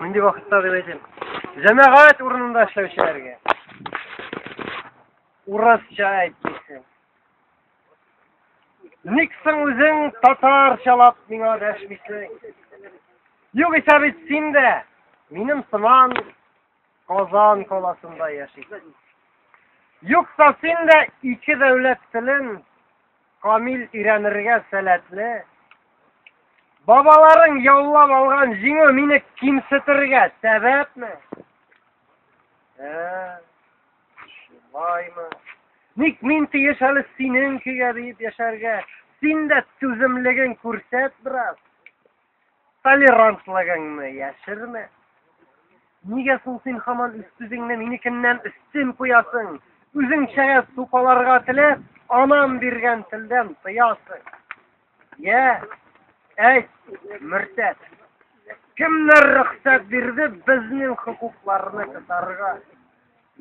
Нинди вакытта дип әйтим? Җәмәгать урынында эшләүчеләргә. Урысча әйтмисең. Ник соң үзең татарчалап миңа дәшмисең? Югыйсә бит син дә минем сыман Казан каласында яшисең. Юкса син дә ике дәүләт телен камил өйрәнергә сәләтле. Бабаларың яулап алган җиңү мине кимсетергә сәбәпме? Ә, шулаймы? Ник мин тиеш әле синең көйгә диеп яшәргә? Син дә түземлегең күрсәт бераз. Толерантлыгыңны яшермә. Нигә соң син һаман үз-үзеңне минекеннән өстен куясың? Үзеңчә сукаларга теләп, анам биргән телдән тыясың. Йә, әйт, мөртәт. Кемнәр рөхсәт бирде безнең хокукларны кысарга?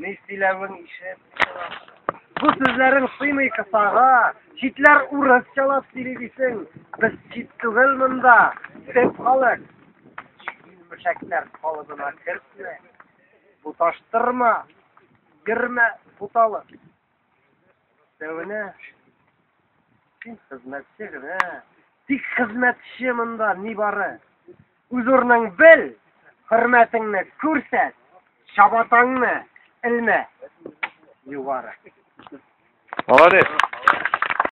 Ни сөйләвең ишетми. Бу сүзләрең сыймый кысага. Читләр урысчалап сөйли дисең. Без чит түгел монда. Төп халык. Син мөшәкләр калыбына кертмә. Буташтырма. Йөрмә буталып. Өстәвенә, син хезмәтче генә. Тик хезмәтче монда нибары. Үз урының бел, хөрмәтеңне күрсәт, чабатаңны элмә югары. Молодец.